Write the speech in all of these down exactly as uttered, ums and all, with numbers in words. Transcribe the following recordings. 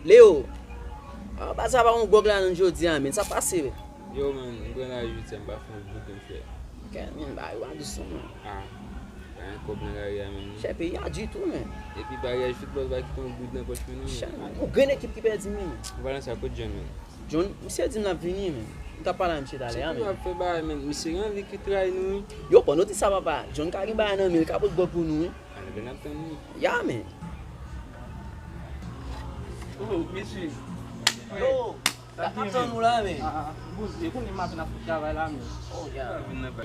Leo, ah, baz sa pa yon gwòg la nan jodi a, men sa pase, men. Yo, man, m pran lari vit fè, m pa fè yon goud nan fè. Kè, men, bagay yo pa dous non, man. Ah, pa gen kòb nan lari a, men. Chè, peyi a di tou, men. Epi bagay foutbòl pa kite yon goud nan pòch mwen non, men. Chè, man, yon grenn ekip ki pèdi, men. Ou pa nan sa, kot John, men? John, misye di m l ap vini, men. M t ap pale a misye talè a, men. Misye ap fè bagay, men. Misye gen anvi ki trayi nou, wi. Yo, pandan w di sa, papa, John ka gen bagay nan men l, ka pot gwòg pou nou, wi. Anben n ap tann li. Ya, men. Oh, mesye. Yo, sa ap tann ou la, men. Ah, ah, ah. Bouze, konnen m ape nan fout travay la, men. Oh, ya.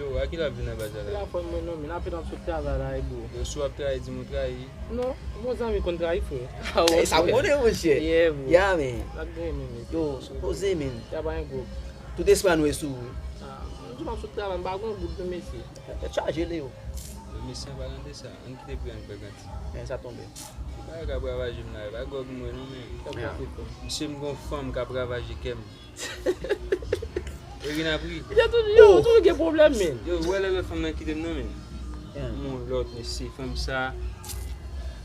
Yo, a kilè w ap vin nan baz la? Kilè w ap fè mwen non, men ape nan fout travay la, e bro. Yo, si w ap trayi, di m ou trayi. Non, bon zanmi konn trayi, frè. Ah, sa m konnen, monchè. Yeah, bro. Ya, men. N ap gen men, men. Yo, sou poze, men. Ya pa gen gwòg. Tout espwa nou e sou ou. Ah, m di w m ap sot travay, m pa gen yon goud non, mesye. Tèt chaje, Leo. Mesye, an palan de sa, ann kite pri an fè kanti. Men sa tonbe. Se bagay k ap ravaje m la, e pa gwòg m wè non, men. Misye, m gon fanm k ap ravaje kè m. Regina pri. Yo toujou, yo toujou gen pwoblèm, men. Yo, wè lè lòt fanm nan kite m nan, men. M yon lòt, mesye, fanm sa,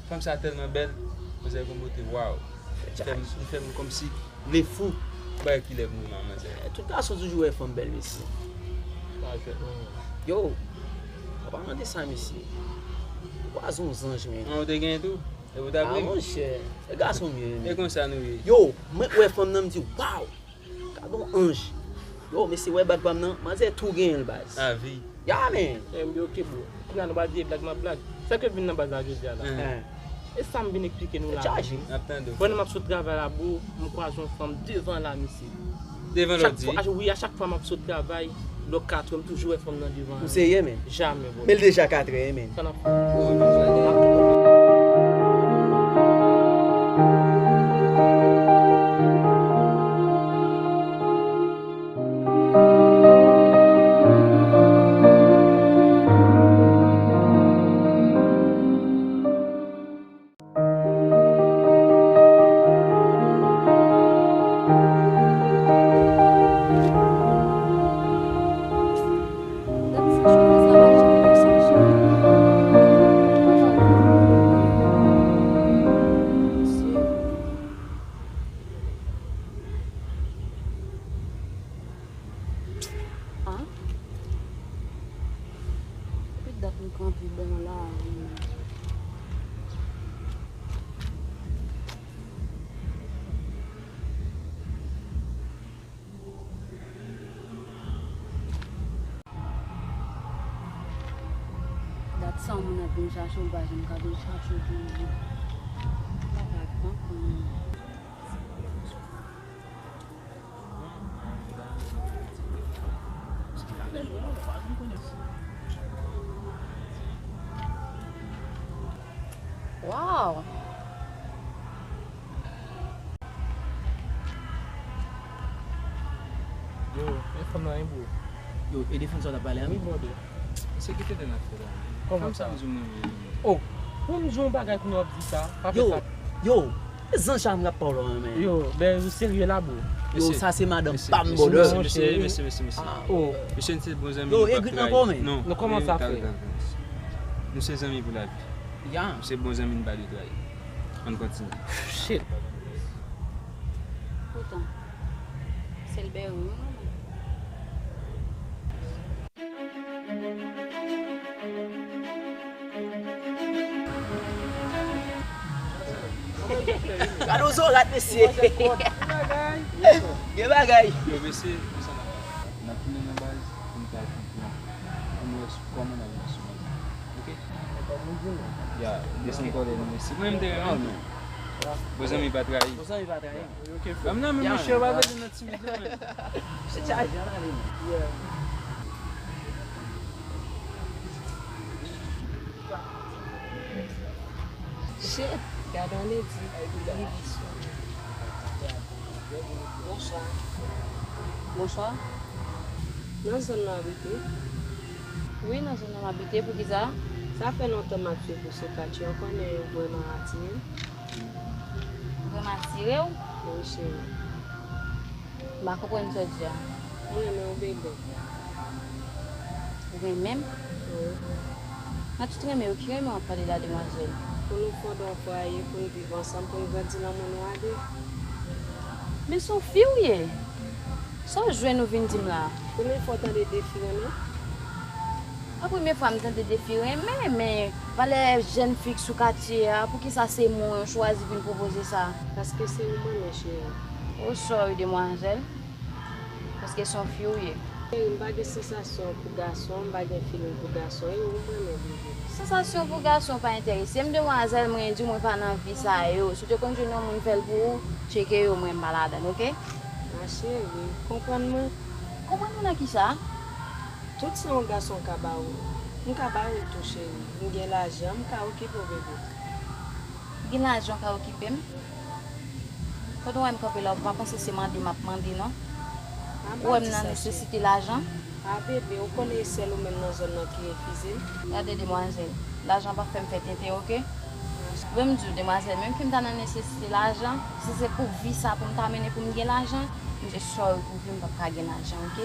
fanm sa tèlman bèl, manzè gon bote, waw. Li fè m, li fè m kòmsi vle fou. Bay kilè pou manzè. Eh, tout gason toujou wè fanm bèl, mesye. Pa jwèt non. Yo, an palan de sa, mesye. Ou kwaze yon zanj, men. An, ou te genyen tou? E ou ta pran? Ah, monchè, e gason m ye, men. E konsa nou ye. Yo, mwen wè fanm nan, m di, waw! Gade yon anj. Yo, mesye, wè bag pa m nan, manzè tou genyen l, baz. Avi. Ya, men. Eh, m di, ok, bro. Kounye a nou pa di e blag m ap blag. Sa ke vin nan baz la jodi a la. Eh. E sa m vin eksplike nou la. Chaje. N ap tande w. Pandan m ap sot travay la, bro, m kwaze yon fanm devan la, mesye. Devan lòt di? Chak fwa, wi, a chak fwa m ap sot travay, lè katrè, m toujou wè fanm nan devan. Ou serye, men? Jamè, bro. Men l deja katrè, men. Sa n ap fè? Oh, nou sou ale. Ah. Depi dat m kanpe bò nan lari. Dat sa yon moun ap vin chache w, l pa janm ka vin chache w toujou. Sa pa pran kont. Wow! Yo, men fanm nan wi, bro. Yo, e de fanm sa w t ap pale a, men? Wi, brother. Se ki tenten n ap fè la. Kòman sa? Fanm sa m di w mwen renmen. Oh, pou m di w yon bagay kounye a w ap di sa, pa fè sa. Yo, yo, e zanj sa m t ap pale w la, men. Yo, ben, ou serye la, bro? Yo, sa se madanm pa m, brother. Mesye, mesye, mesye, mesye. Ah, oh. Mesye, se bon zanmi nou p ap trayi. Yo, egri nan kò, men. Non, kòman sa fè? Nou se zanmi pou lavi. Ya. Nou se bon zanmi, nou pa dwe trayi. Ann kontinye. Shit. Poutan, sèl bèyè wi, mwen. Gade yon zorat, mesye. Gen bagay. Yo, mesye, konsa n ap fè. N ap tounen nan baz pou n ka konprann, pou n wè kòman n ap avanse. Ok? Ya, desann kòlè nou, mesye. Mwen, m te renmen w, men. Bon zanmi pa trayi. Bon zanmi pa trayi. Ok, frè. Ban m nan men, monchè, w pa bezwen nan timid non, men. Se chaje, ann ale, men. Yeah. Shit, gade yon ledi. Li sou. Bonswa. Bonswa. Nan zòn nan w abite? Wi, nan zòn nan m abite. Poukisa? Sa fè lontan m ap swiv ou sou Katya. Ou konnen ou vrèman atire m. Vrèman atire w? Wi, cheri. M pa konprann sa w di a. Mwen renmen w, baby. Ou renmen m? Wi. Nan tout renmen yo, ki renmen w ap pale la, demwazèl? Pou nou fonde yon fwaye, pou n viv ansanm, pou n grandi nan mond nou a de. Men se yon fi w ye. Sa w jwenn ou vin di m la? Premye fwa w tande de fi renmen? Pa premye fwa m tande de fi renmen, men valè jèn fi k sou katye a, poukisa se mwen yo chwazi vin pwopoze sa? Paske se ou m renmen, cheri. Oh, sorry, demwazèl. Paske se yon fi w ye. Cheri, m pa gen sansasyon pou gason, m pa gen feeling pou gason, e ou m renmen, bebe. Sansasyon pou gason pa enterese m, demwazèl, mwen di w mwen pa nan vi sa yo. Si w te konn jwenn yon moun fè l pou ou, tcheke yo, mwen m pa ladan, oke? Ma cheri, konprann mwen. Konprann mwen nan kisa? Tout sa yon gason ka ba ou, m ka ba ou tou, cheri. M gen lajan, m ka okipe w, bebe. Gen lajan w ka okipe m? Pandan w wè m kanpe la, ou pa panse se mande m ap mande, non? Ou wè m nan nesesite lajan? A, bebe, ou konnen e sèl ou menm nan zòn nan ki refize m. Gade, demwazèl, lajan p ap fè m fè tenten, oke? Bon, m di w, demwazèl, menm ke m ta nan nesesite lajan, si se pou vi sa pou m ta mennen pou m gen lajan, m te sorry pou vi m p ap ka gen lajan, oke?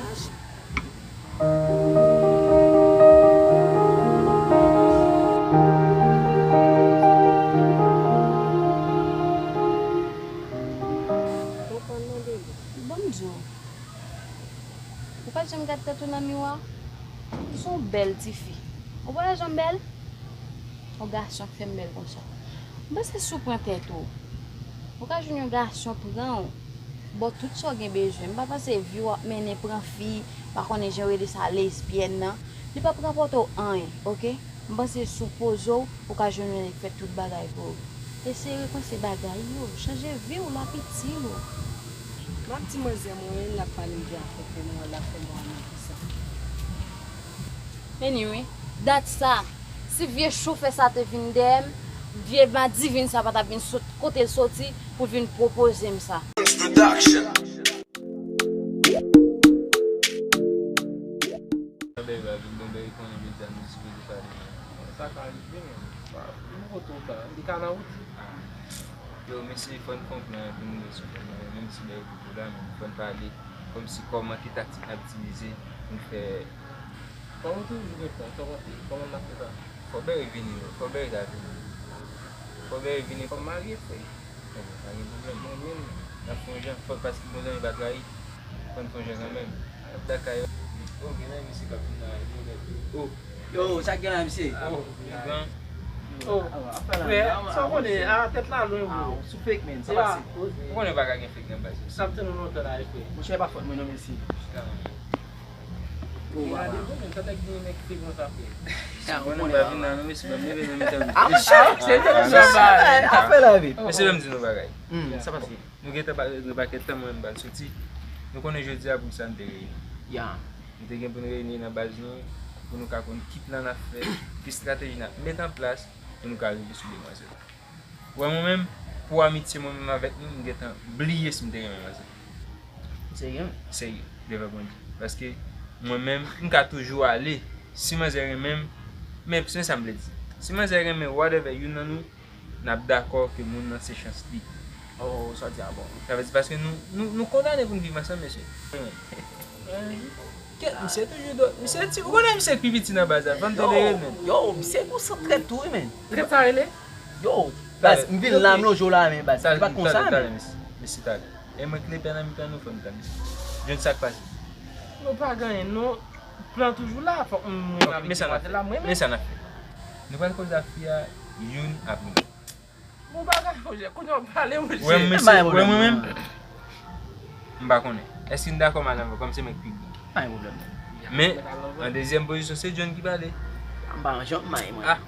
Konprann mwen, bebe. Bon, m di w, ou pa t janm gad tèt ou nan miwa? Ou se yon bèl tifi. Ou pa wè jan m bèl? Yon gason k fè m bèl konsa. M panse si w pran tèt ou, ou ka jwenn yon gason pran w. Ba w tout sa w gen bezwen. M pa panse vi w ap mennen pran fi, pa konnen jan yo rele sa, lesbyèn nan. Li p ap rapòte w anyen, oke? M panse si w poze w, ou ka jwenn yon nèg k fè tout bagay pou ou. Eseye repanse bagay yo, chanje vi w, l ap itil ou. M ap di manzè mwen, l ap pale m de afè pè mwen an, l ap fè mwen annik. Anyway, dat sa, si vye chofè sa te vin dèyè m, vye madivin sa pa t ap vin sot kote l soti pou l vin pwopoze m sa. Production. Bèy pa vin bon, bèy konnen medya nou sipoze pale. Sa ka rive, men. Nou kote w ka, li ka nan wout. Yo, mesye, fò n fè yon plan pou nou rive sou tèm nan, menm si bèy pou la, men fò n pale kòmsi kòman ki taktik n ap itilize pou n fè. Kòman toujou gen tan, sa w panse? Kòman n ap fè sa? Fò bèy vini, non. Fò bèy ta vini. Fò bèy vini, fò m marye, frè. Bon, pa gen pwoblèm. Mwen menm, n ap fè yon jan, fò, paske bon zanmi pa trayi. Fò n fè yon jan kanmenm. N ap lakay yo. Oh, gen nan mesye k ap vin nan, yo, yo. Oh. Yo, sa k gen la, mesye? Oh, gen. Oh, frè, sa w konnen, a, tèt la lwen, bro. Sou fake, man, sa pase. Ou konnen pa ka gen fake nan baz yo. Sa ap tann nou lontan la, frè. Monchè, pa fòt mwen non, mesye. Chita, man. Gade, bon, men, sa nèg vini, nèg fake nan sa, frè. Sa, ou konnen pa vin nan, non, mesye, pa m leve nan mitan. Ah, ah, se de sa, ba. Afè la, vi. Mesye, ban m di nou bagay. Hmm, sa pase. Nou gentan pale yon pakèt tan, mwen menm m pral soti. Nou konnen jodi a pou sa n te reyini. Ya. Nou te gen pou n reyini nan baz nou, pou nou ka konn ki plan n ap fè, ki estrateji n ap met an plas pou nou ka rive sou demwazèl la. Ou wè mwen menm, pou amitye mwen menm avèk nou, m gentan bliye si m te renmen manzè. Serye? Serye, devan Bondye. Paske mwen menm, m ka toujou ale, si manzè renmen m, men, men sa m vle di. Si manzè renmen whatever youn nan nou, n ap dakò ke moun nan se chans li. Oh, sa w di a bon. Sa vle di paske nou, nou, nou kondane pou n viv ansanm, mesye. Kèt, misye toujou dwòl. Misye ti, ou konnen misye ki pi piti nan baz la, fò n tolere l, men. Yo, misye gon sant trèt tou, wi, men. Trèt sa rele? Yo, baz, m vin la, m lonje w la, men, baz. Li pa t konsa, men. Talè, mesye, talè. E mwen k lepè nan mitan nou, fò n tann. Jwenn sa k pase. Nou pa gen anyen, non. Plan toujou la, fòk mwen, mwen avèk demwazèl la, mwen menm. Men sa n ap fè. Nou pral koze ak fi a, youn apre lòt. Bon bagay, monchè, kounye a w pale, monchè. Wè, mesye, wè, mwen menm, m pa konnen. Èske n dakò m al anvan, kòm se mwen k pi gran? Pa gen pwoblèm, non. Men, an dezyèm pozisyon, se John ki pale. M pa janm may, mwen. Ah,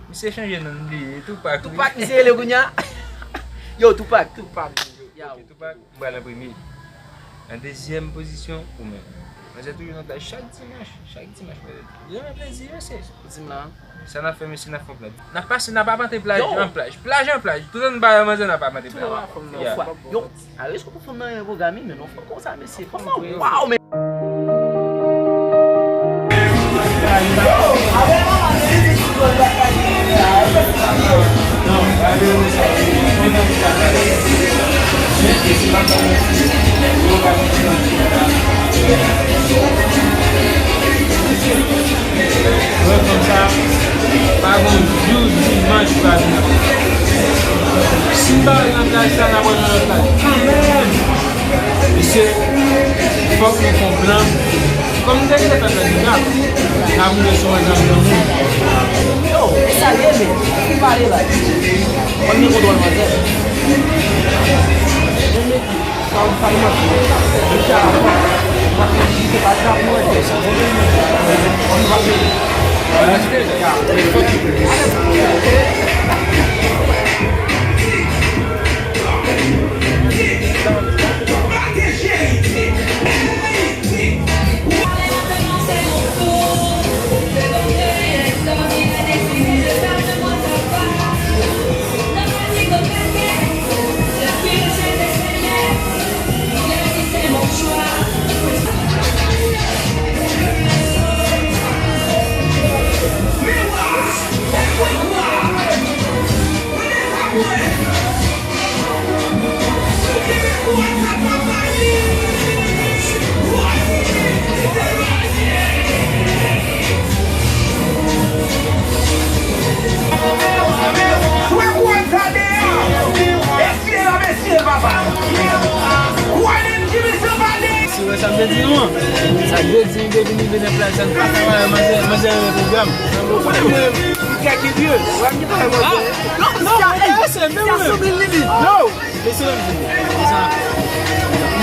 misye chanje non, m bliye. Tupac, wi. Tupac, misye rele kounye a. Yo, Tupac. Tupac. Yo. Ok, Tupac. M pral an premye. An dezyèm pozisyon, ou menm. Manzè toujou nan plaj chak dimanch, chak dimanch, manzè. Li renmen plezi, mesye. Di m la. Sa n ap fè, mesye, n ap fè yon plan. N ap pase, n ap apante plaj an plaj. Plaj an plaj. Toutan n pa wè manzè, n ap apante plaj. Yo, a rezon pou fanm nan renmen pwograme, men non, fanm konsa, mesye. Fanm nan, waw, men. Wè fanm sa, pa gon jou dimanch pa vin. Si m pa wè nan plaj sa, n ap wè nan lòt plaj. Kanmenm! Mesye, fòk nou fè yon plan. Kòm m te gentan fè plan deja, n ap rive sou mwen nan yon moun. Yo, e sa ye, men. Ki pale la? Kòm gen kontwòl manzè. Sa w pale manti. Deja, w ap fè di se pa djab mwen. Kòm nou pa peye. Mesye, wè sa m te di nou an? Sa k vle di, m te vin rive nan plaj sa, n pa ka wè manzè, manzè renmen pwogram. Ou konnen mwen menm, m trè kiryez. Wè m ki pa wè manzè. Ah, non, non, non, mesye, men mwen. Non, mesye, men mwen. Sa,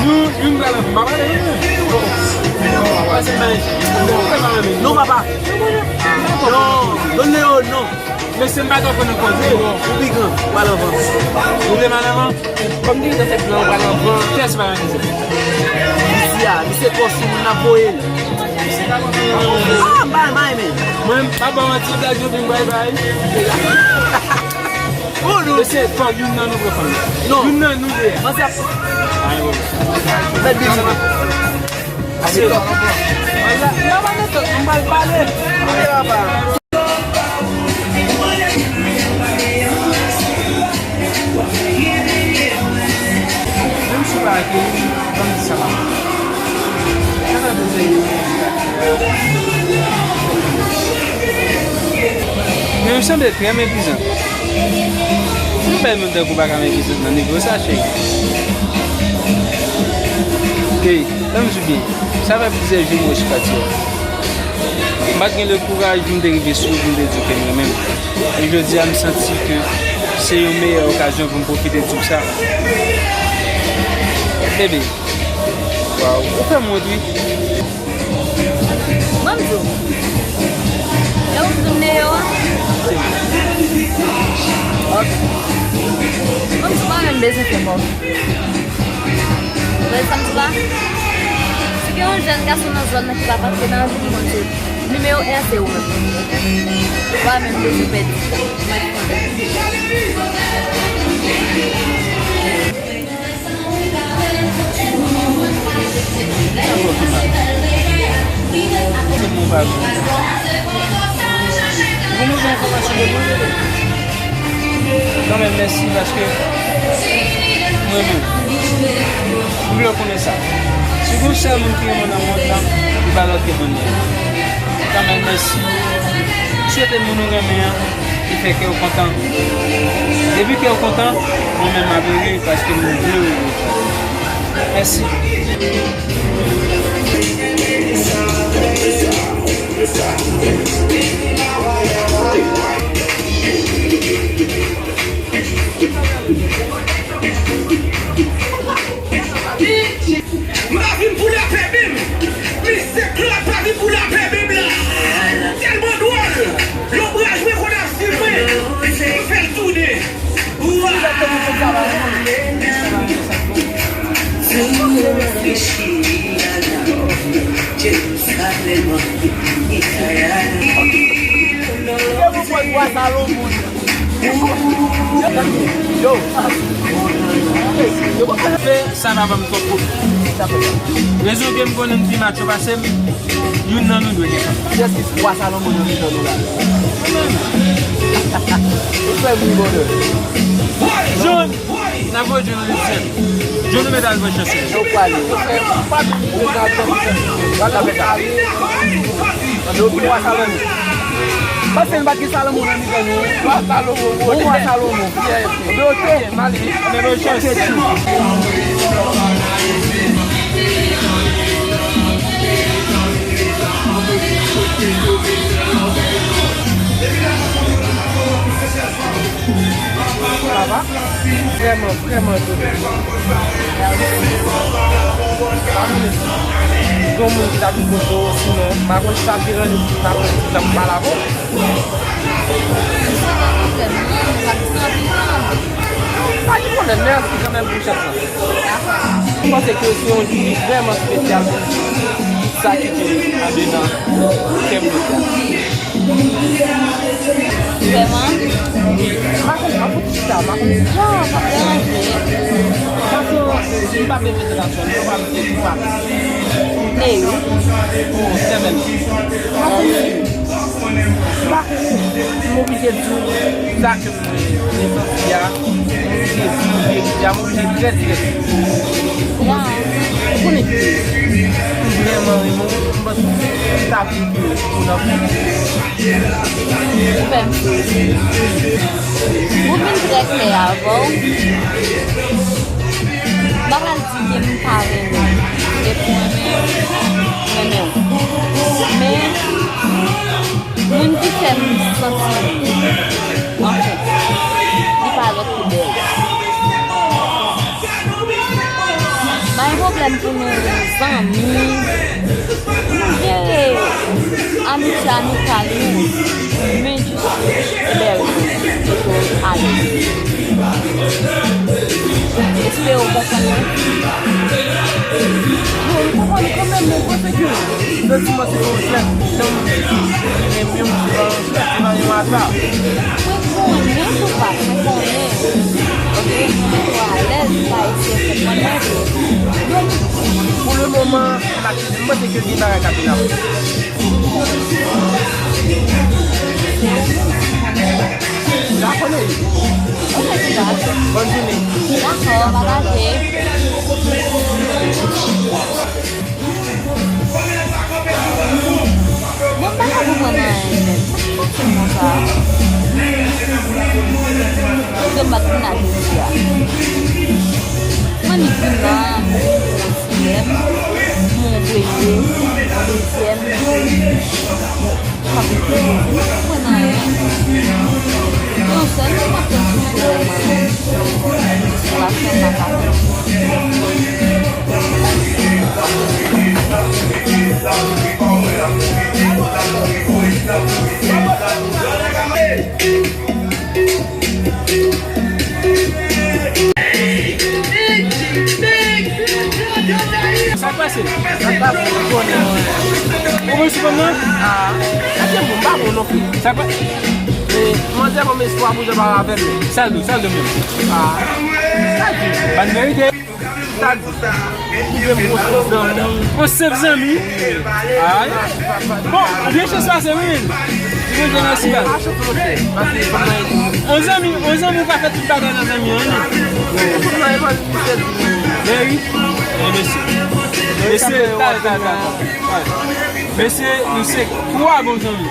nou, youn pral anvi, m pa pale, non. Pase m bay. Non, papa. Non, Don Leo, non. Mesye, m pa t ap konn koze. Ou pi gran, ou al anvan. Ou vle m al anvan? Kòm li te fè plan, ou al anvan. Kiyès pa nan dezòd? Isi a, misye twò sou moun nan voye. Ah, bay may men. Mwen, m pa ba w manti, blag yo vin bay bay. Oh, non. Mesye, fò youn nan nou pran fanm. Non. Youn nan nou de a. Manzè ap. Ay, bon. Mèt byen. Mesye, manzè, m pa ba nan tèt, m pral pale. Kote papa? Menm si w pa akeyi, ban m di sa pa bon. Sa fè pou sèvi. Men w sanble trè meprizan. Yon bèl moun tankou w pa ka meprizan nan nivo sa, cheri. Ey, ban m di w byen, sa fè plizyè jou m wè w sou pati a. M pa t gen le kouraj pou m te rive sou ou pou m te di w ke m renmen w. E jodi a, m santi ke se yon meyè okazyon pou m pwofite di w sa. Bebe, waw, ou fè m wont, wi. Ban m di w. E ou ki di m Neo a? Se mwen. Ok. Ban m di w, mwen menm bezwen fè mò. Wè sa m di la? Si gen yon jèn gason nan zòn nan ki pa pase nan anvi li konn se nimewo en an se ou menm. Ou pa menm bezwen pèdi. Ou move enfòmasyon de mwen, bebe. Kanmenm, mèsi paske mwen menm, m vle w konnen sa. Si gon sèl moun ki renmen w nan mond lan, li pa lòt ke Donyèl. Kanmenm, mèsi. M swete moun ou renmen an, li fè kè w kontan. Depi kè w kontan, mwen menm m ap ere paske m vle w ere. Mèsi. M pa vin pou lapè, bib. Mistè Claude pa vin pou lapè, bib la. Tèlman dwòl. Lonbraj mwen konn ap swiv mwen. M fè l tounen. Ou a. Tou reflechi a la Jerusalem, Israël. Yo, yo, yo. Sa pa ban m twòp pwoblèm. Rezon ke m konnen m pi matcho pase m, youn nan nou dwe gen fanm. Kiyès ki wa Salomon nan mitan nou la? Ou fè m ri, brother. John, n ap voye John nan lesyèl. John, nou mèt al voye chans li. Yo pale. Ou pa menm prezan al tankou Salomon. Pale avèk sa. Ann ouvri wa Salomon. Panse n pa t gen Salomon nan mitan nou. Wa Salomon, bon, wa Salomon. Oke, oke, male. Men bon chans. Oke, tchou. Sa va? Vrèman, vrèman donnen. Pa konnen si gon moun ki t ap vin kote w, sinon, m pa konn si t ap deranje w, si t ap pale avè w. Pa gen pwoblèm, mèsi kanmenm pou chans lan. M panse ke se yon jou ki vrèman espesyal pou sa ki te andedan kè m jodi a. Vrèman? M pa konn, m ap fout chita, m pa konn. Non, pa deranje. Paske m pa vle mete nan zòn, m pa vle mete nan zòn. Neyou? Oh, sè bèl. M pa konn. M oblije di w sa ke m resanti a, m oblije di w verite a, m oblije trè dirèk. Ou konnen ki m vrèman renmen w, m panse sa vin ke ou nan fè. Ou fè m souri. Ou vin trè klè avè w. M pa pral di ke m pa renmen w. Epi mwen menm, mwen renmen w. Men, moun ki fè m santi, anfen, li pa lòt ke Bèl. Pa gen pwoblèm pou nou zanmi, nou gen amitye amikal nou, men jis Ebèl, mete w alèz. Espere w konprann mwen. Bon, m konprann kanmenm, men m panse ke santiman se yon jès, jan m renmen w, se pa yon jès, se pa yon aza. Mwen konnen tou pa, mwen konnen. Ok, mwen mete w alèz, m pa eseye konprann mwen tou. Donk, pou le moman, m pa, m panse ke gen bagay k ap vin apre. Dakò, Neri. Ok, sista. Bòn jounen. Dakò, pataje. Mwen pa ka konprann anyen, menm. Sa ki pase konsa? Yo bat vin la jodi a. Mwen ni vin la, mwen ti lè m, mwen veye, mwen dezyèm. Sa k pase? Sa k pase? Ou konnen mwen. Ou mwen sou kòm nan? Ah, sa se bon, pa bon non plis. Sa k pa- E, manzè ban m espwa pou jan pale avè m. Sa l di w, sa l di w menm? Ah, sa l di w? Ban verite. Sa l di w? Li vle m yon senp zanmi. Yon senp zanmi? Ay. Bon, ou byen chans pase wi, men. Li vle jwenn nan sila. On zanmi, on zanmi ou ka fè tout bagay nan zanmi an, wi. Men wi. E mesye. Mesye, ta, ta, ta, ta. Mesye, nou se twa bon zanmi.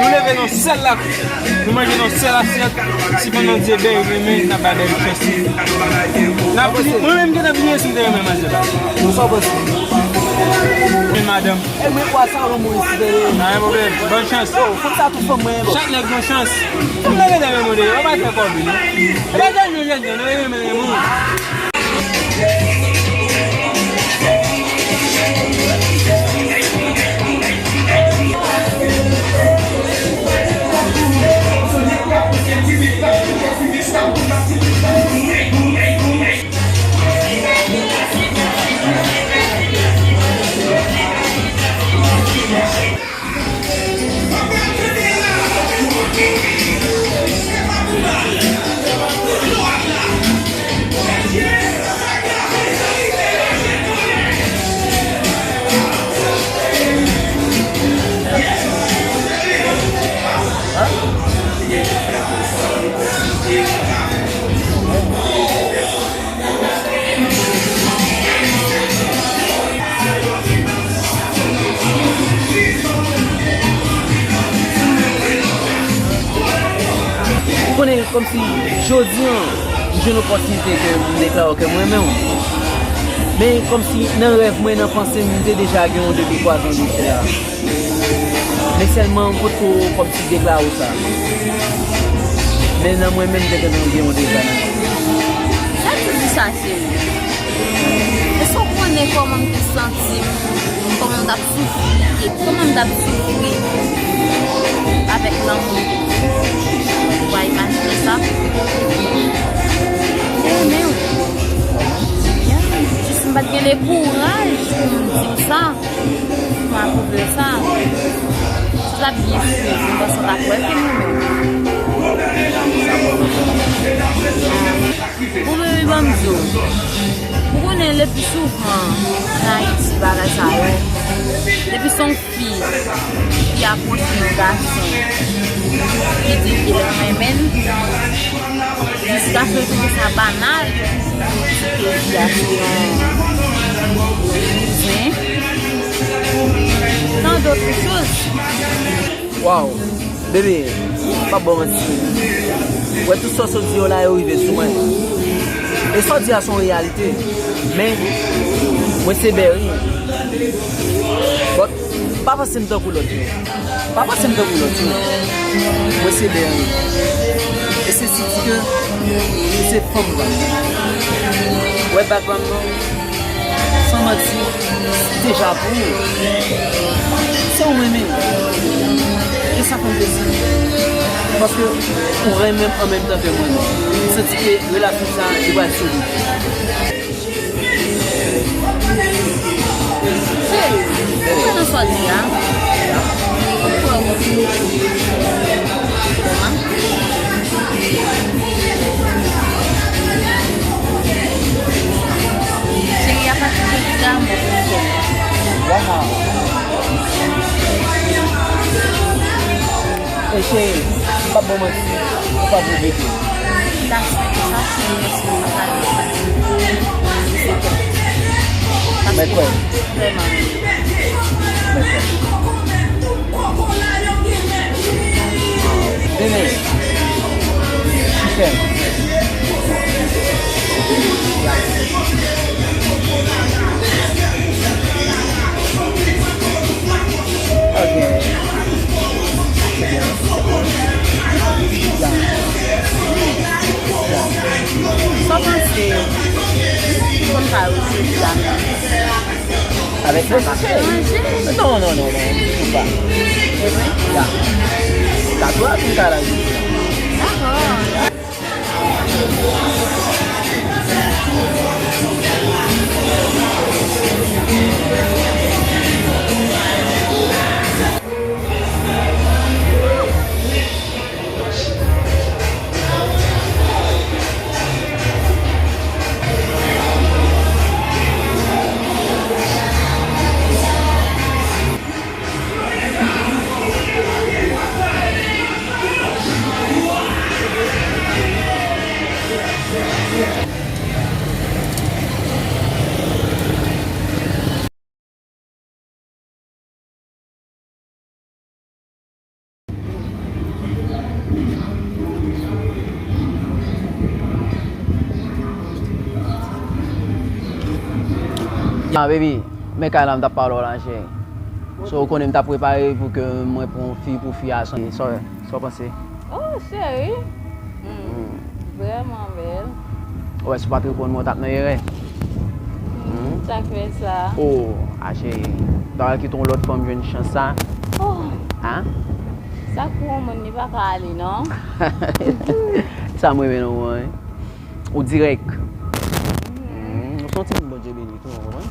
Nou leve nan sèl lakou. Nou manje nan sèl asyèt. Si pandan Dye bèy renmen, n ap bay bèy chans li. N ap vini, mwen menm gentan bliye si m te renmen manzè. Ou sa w panse? Men madanm. E mwen kwa sa w mwen si te. Pa gen pwoblèm. Bòn chans. Yo, fanm sa tou fanm mwen, bon. Chak nèg gon chans. Fanm nan gentan renmen w deja, w pa fè kòb li, non. E pa jèn nou jèn, non, nou renmen renmen. Ou konnen, kòmsi jodi a, m jwenn opòtinite ke m deklare w ke m renmen w. Men, kòmsi nan rèv mwen, nan panse m, m te deja gen yon depi twa zan de sela. Men sèlman m potko kòmsi deklare w sa. Men nan mwen menm, m te gentan gen yon deja nan men. Sa k di sa, cheri? Èske w konnen kòman m te santi m? Kòman m t ap soufri? Kòman m t ap soufri avèk lanmou? Ou pa imajine sa? Mwen renmen w. Jis m pa t gen le kouraj pou m di w sa. Mwen apwouve sa. Si w t ap byen swiv, mwen panse w t ap wè ke mwen menm. Bon, baby, ban m di w. Ou konnen, le pli souvan, ann Ayiti, bagay sa yo, depi se yon fi ki apwoche yon gason, ki di ke l renmen l, jiskaske yo twouve sa banal pou di ke fi a se yon bouzen, tant d'autres choses. Waw, bebe, m p ap ba w manti. Ou wè tout sa w sot di yo la, yo rive sou mwen. E sa w di a se yon reyalite. Men, mwen se Berry. But, pa panse m tankou lòt yo. Pa panse m tankou lòt yo. Mwen se Berry. E se siti ke se fanm pa m. Ou wè background nan? San manti, deja pou ou. Se ou menm. E sa fè m plezi. Paske ou renmen m an menm tan ke mwen. M santi ke relasyon sa a, li pral solid. Cheri, ou kwè nan sa w di a? Ou kwè ou... Cheri, y a pas de damou pou kè. Waw. E cheri, m p ap ba w manti, ou p ap regrete. Sa, sa, cheri, mèsi, mwen pa ka di sa. Mèt kwè. Vrèman. Mèt kwè. Bebe, chifè. Ok. Sa w panse? Ki konn pa yo sou la menm? Avèk mwen, se cheri. Non, non, non, non, m tou pa. Ya. Tatouaj m ka la jodi a. Dakò. Ya, baby, men kay la m t ap pale w la, cheri. So, ou konnen m t ap prepare pou ke mwen pran yon fi, pou fi a, sa, sa, sa w panse? Oh, cheri. Hmm. Vrèman bèl. Ou wè, si w pa t reponn mwen, w t ap nan erè. Hmm. Sa k fè sa? Oh, a cheri. M ta pral kite yon lòt fanm jwenn chans sa. Oh. Hein? Sa k pou yon moun, li pa ka ale, non. Sa m renmen nan ou an, wi. Ou dirèk. Hmm. Hmm. Ou se yon timoun Bondye beni tou, ou konprann?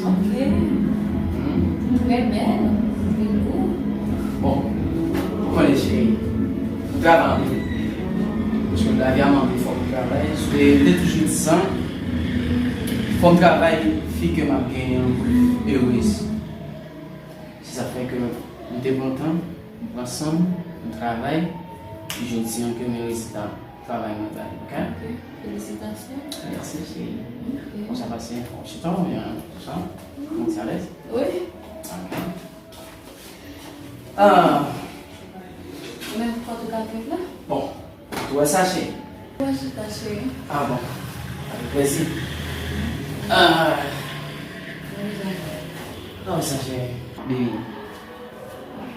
Ok. Trè bèl. Trè gou. Bon, ou konnen cheri, m travay anpil. Paske lavi a mande fòk m travay. E m te toujou di sa, fòk m travay. Fi ke m ap genyen an, erez. Se sa k fè ke m te pran tan, m pran san m, m travay, jodi an ke m reyisi ta travay mwen bay, oke? Ok, felisitasyon. Mèsi, cheri. Ok. Konsa pase yon ti tan oubyen sa? Ou santi alèz? Wi. Ok. Ah. Ou menm, kote w ka viv la? Bon, ou wè sa, cheri? Ou wè chita, cheri? Ah bon. Avèk plezi. Ah. Wi, jan. Non, sa, cheri. Baby.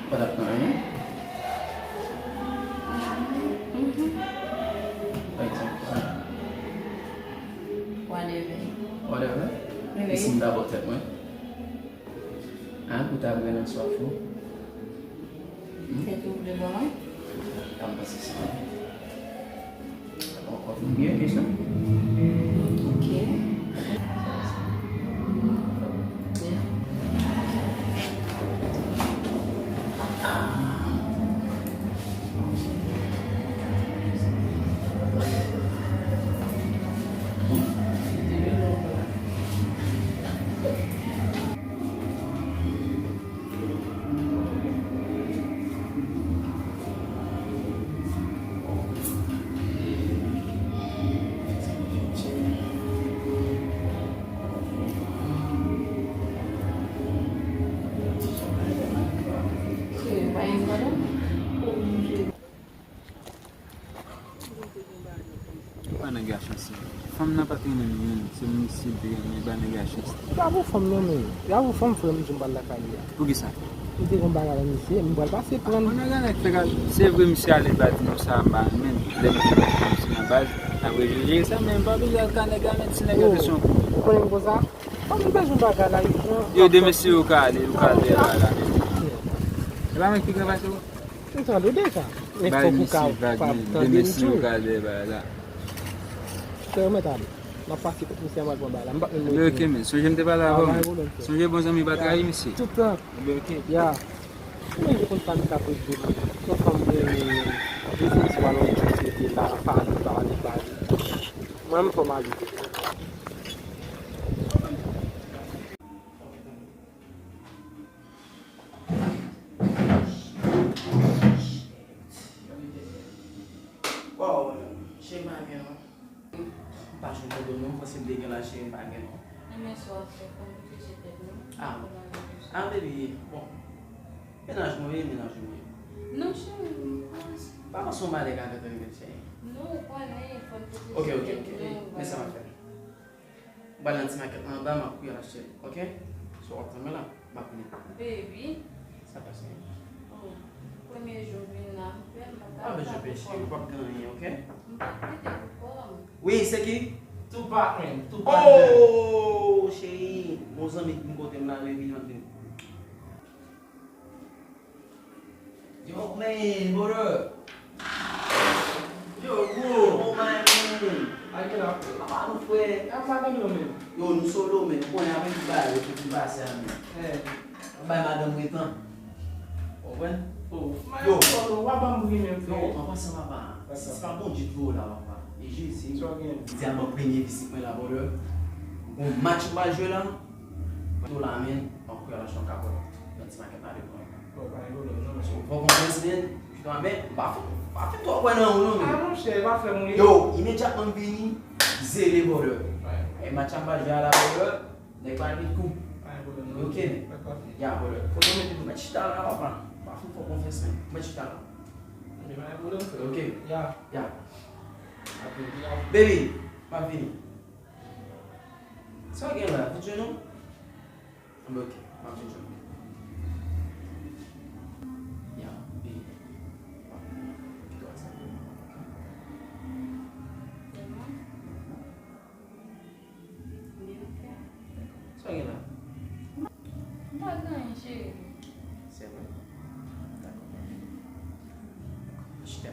Pa t ap nan anyen? Mhm. Pa egzanp, sa. Whatever. Whatever? Wi. E si m ta ba w tèt mwen? A, pou ta bwè nan swaf ou. Hmm? Kèk ou vle ban mwen? An pase sa. Ankò pou byen ke sa? Ok. Ou pa nèg a chans non. Fanm nan pa t renmen m menm, se misye l te renmen, li pa nèg a chans. Li pa pou fanm non, men. Li pa pou fanm, frè m, di m pral lakay li a. Poukisa? Li te gon bagay avè misye, m pral pase pran. Bon, nèg a nèg fè kal. Se vre, misye ale, li pa di non, sa a m pa renmen l. Lè m te renmen misye nan baz, apre yo jere sa, men m pa bezwen al ka nèg la, men ti nèg yo te son kou. Ou konnen m konsa? Fanm li bezwen bagay la, li pran. Yo, demen si yo ka ale, yo ka ale la, la, men. E pa mwen ki gran pase ou? M tande w deja. Men fòk ou ka tande m tou. Bay misye vag, men demen si yo ka ale la. Frè, mèt ale. M ap pase kot misye a, m al pran bagay la. M p ap menm rete. Ebyen, ok, men. Sonje m te pale avè w. Sonje bon zanmi pa trayi misye. Tout tan. Ebyen, ok. Ya. Mwen, je konn pa m ka pèdi de mwen. Yon fanm mwen, je senti w alò, je senti la, pale, pale, pale. Mwen, m fò m ale. Waw, cheri, m pa gen non. M pa jwenn pwoblèm non, m panse m te gen la, cheri, m pa gen non. Ebyen, sa w ap fè, fò m reflechi tèt mwen. Ah, ah, baby, bon. Mennaj mwen, wi, mennaj mwen. Non, cheri, m pa. Pa panse yon bagay ka fèt avèk cheri. Non, ou konnen, fò m reflechi tèt mwen. Ok, ok, ok, ok. Men sa m ap fè. M pral nan ti makèt lan anba, m ap kouri al achte, ok? So w ap tann mwen la, m ap vini. Baby. Sa pase? Oh, premye jou m vin la, m pè, m pa ka. Pa bezwen pè, cheri, ou p ap gen anyen, ok? M pa kwite pou kò m. Wi, se ki? Tupac, man. Tupac. Oh, cheri, mon zanmi ki vin kote m la, baby, m ap vini. Yo, man, brother. Yo, bro. Oh, my man. Ake la. Apa nou, frè? Apa nou, men? Yo, nou solo, men. Ou konnen avèk tout bagay yo, tout bagay se a nou. Eh. Bay madanm mwen tan. Konprann? Oh. Yo. Solo, w ap ban m bri menm, frè. Yo, an pasan, papa. Se pa Bondye ki voye w la, papa. E Jezi. Sa w gen? Di a ban premye vizit mwen la, brother. Gon match m pral jwe la. Tou la, men, m ap kouye al achte yon kapòt nan ti makèt la devan. Bon, pa gen pwoblèm, non, mesye. Fò konfyans, men. Jistèman, men, m pa fè, m pa fè twò kwè nan ou, non, men. Ah, monchè, pa frè m ou ye. Yo, imedyatman m vini, zele, brother. Wi. E match ap jwe a la, brother. Nèg pa vin kou. Pa gen pwoblèm, non. Ok, men. Dakò. Ya, brother. Fò nou mete nou mèt chita la, papa. M pa fè twò konfyans, men. Mèt chita la. Men pa gen pwoblèm, frè. Ok. Ya. Ya. Baby, m ap vini. Sa w gen la? Vin jwenn ou? Anben, ok, m ap vin jwenn ou. Ya, e, m ap kite w ak sa pou mwen, ok? Sa w gen la? M pa gen anyen, cheri. Se vre? Dakò. Chita.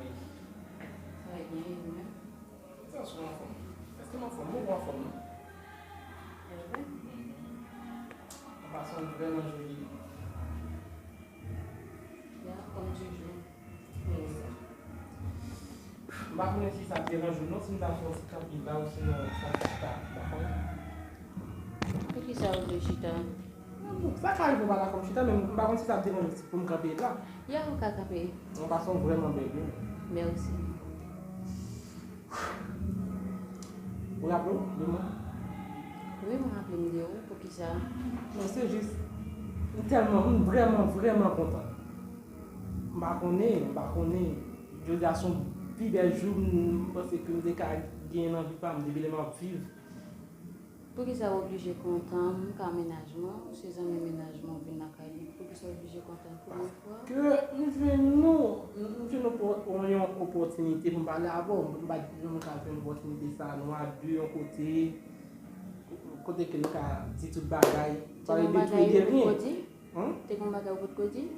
Wi. Sa va byen, e ou menm? Sa sou anfòm. Èske m anfòm? Mwen pa anfòm, non. E vre? Mhm. An pasan, w vrèman joli. Ya, kòm toujou. Mèsi. M pa konnen si sa ap deranje w non, si m ta fè yon ti kanpe la, ou sinon sa ta, m pa konnen. Poukisa ou vle chita? Sa ka rive w pa dakò m chita, men m pa konn si sa ap deranje w si pou m kanpe la. Ya, ou ka kanpe. An pasan, w vrèman bèl, wi. Mèsi. Ou raple w de mwen? Wi, mwen raple m de ou. Poukisa? Non, se jis, m tèlman, m vrèman, vrèman kontan. M pa konnen, m pa konnen. Jodi a se yon pi bèl jou m, m panse ke m te ka genyen nan vi pa m, depi lè m ap viv. Poukisa w oblije kontan? M ka mennaj mwen, ou se zanmi mennaj mwen, ou vin lakay li. Poukisa w oblije kontan premye fwa? Ke m jwenn nou, m jwenn yon opò-, yon opòtinite pou m pale avè w. M pa t janm ka jwenn opòtinite sa a. Nou a de yon kote, kote ke nou ka di tout bagay. Pale de tout e de rien. Te gen yon bagay ou potko di?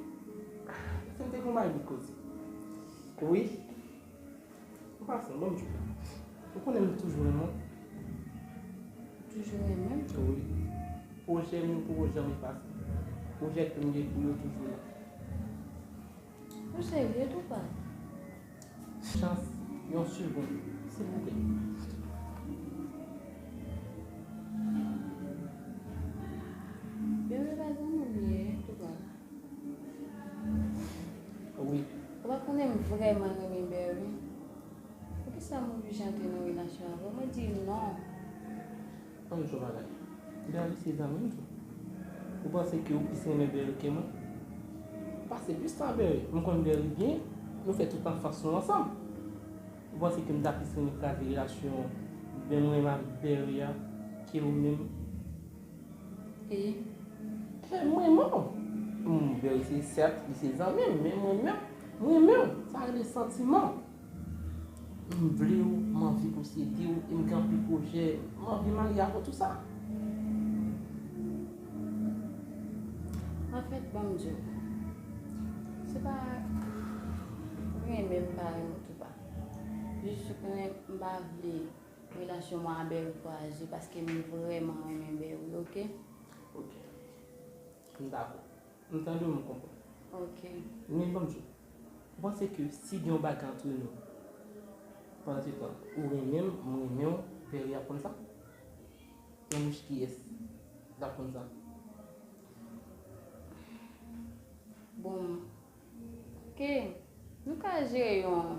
Te gen yon bagay ou potko di? Èske m te gen yon bagay m potko di? Wi. An pasan, ban m di w. Ou konnen m toujou renmen w. Toujou renmen m? Wi. Pwojè m yo poko janm efase. Pwojè ke m gen pou yo toujou la. Ou serye, Toupac? Chans, yon segonn, silvouplè. Bebe, pa zanmi m ye, Toupac. Wi. Ou pa konnen m vrèman renmen Berry. Poukisa m oblije antre nan relasyon avè w? Mwen di non. Ann di w bagay. Berry se zanmi m tou. Ou panse ke ou plis renmen Berry ke mwen? Pase plis tan Berry. M konn Berry byen. Nou fè tout anfans nou ansanm. Ou panse ke m ta plis renmen kraze relasyon, men mwen renmen avèk Berry a ke ou menm? E? E mwen menm? M, Berry se, sèt, li se zanmi m, men mwen menm, mwen menm, sa rele santiman. M vle w, m anvi posede w, e m gen anpil pwojè, m anvi marye avè w, tou sa. Anfèt, ban m di w, se pa renmen m pa renmen w, Toupac. Jis ou konnen m pa vle relasyon mwen a Berry kraze, paske m vrèman renmen Berry, oke? Oke. M dakò. M tande w, m konprann. Oke. Men ban m di w, ou panse ke si gen yon bagay antre nou, pandan se tan, ou renmen m, mwen renmen w, Berry ap konn sa? Nan bouch kiyès l ap konn sa? Bon, oke, nou ka jere yon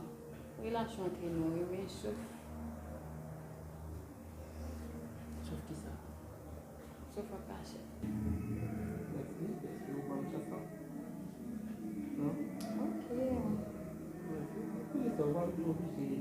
relasyon antre nou, wi, men sof. Sof kisa? Sof an kachèt. Mèsi, mèsi, ou ban m chans lan. Non? Oke. Mèsi. Poukisa w pa oblije